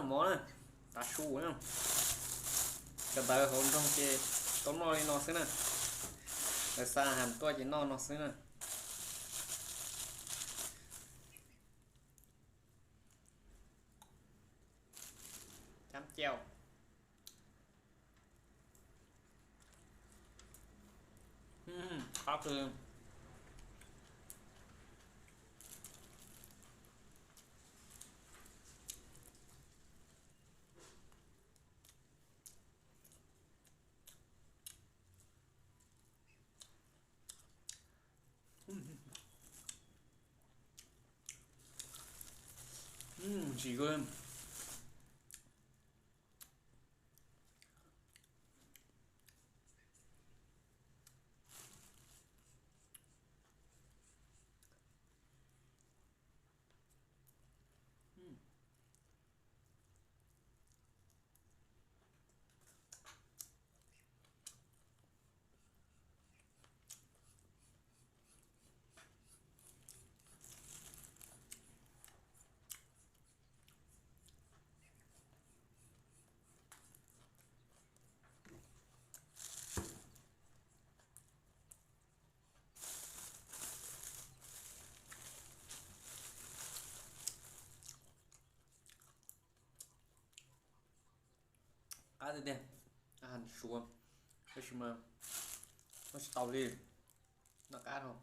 Mov na, tav su na. Cov ntawd hauv nroog ces tau noj li no xwb na. Lawv xa has tuaj ces noj no xwb na. Chấm chèo. Hm, qab kawg. Hm, ntsim kawg. Qab tiag tiag, suav, tab sis mas noj tsis tau li, noj qab dhau.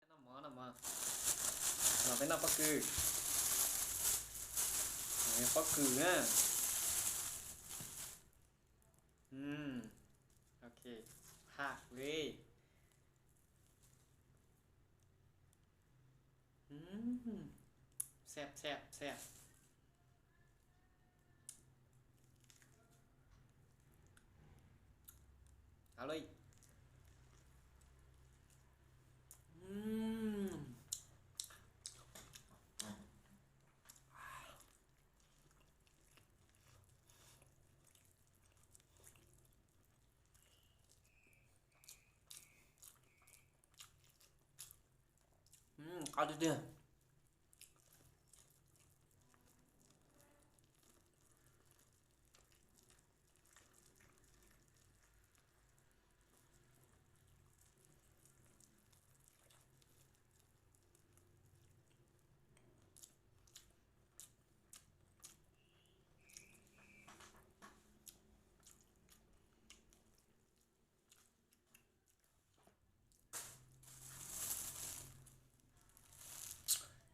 Noj mov, noj mov. Los peb noj pob kws. Pob kws na. Ok, haj li. Xeeb xeeb xeeb. Haj li. Qab tiag tiag.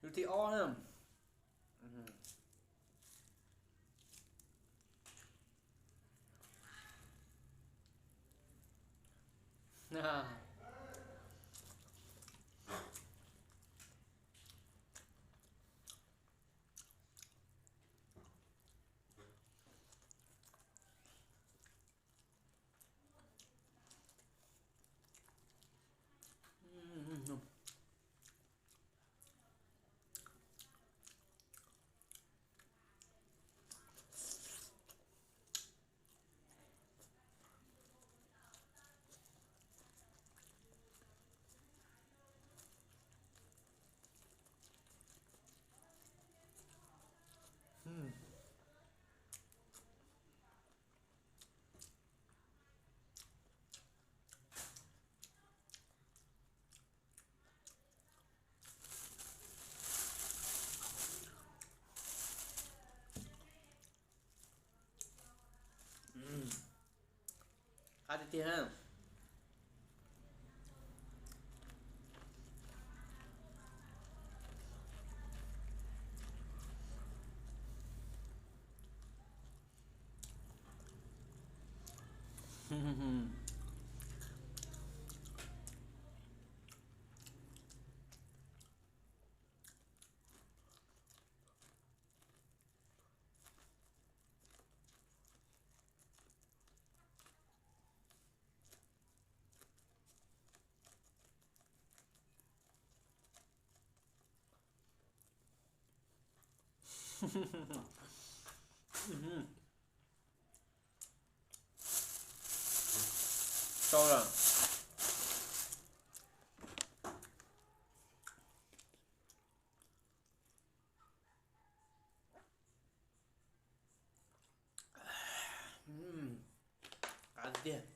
Lub thib ob na. Qab tiag tiag na. Tau lawm. Qab tiag.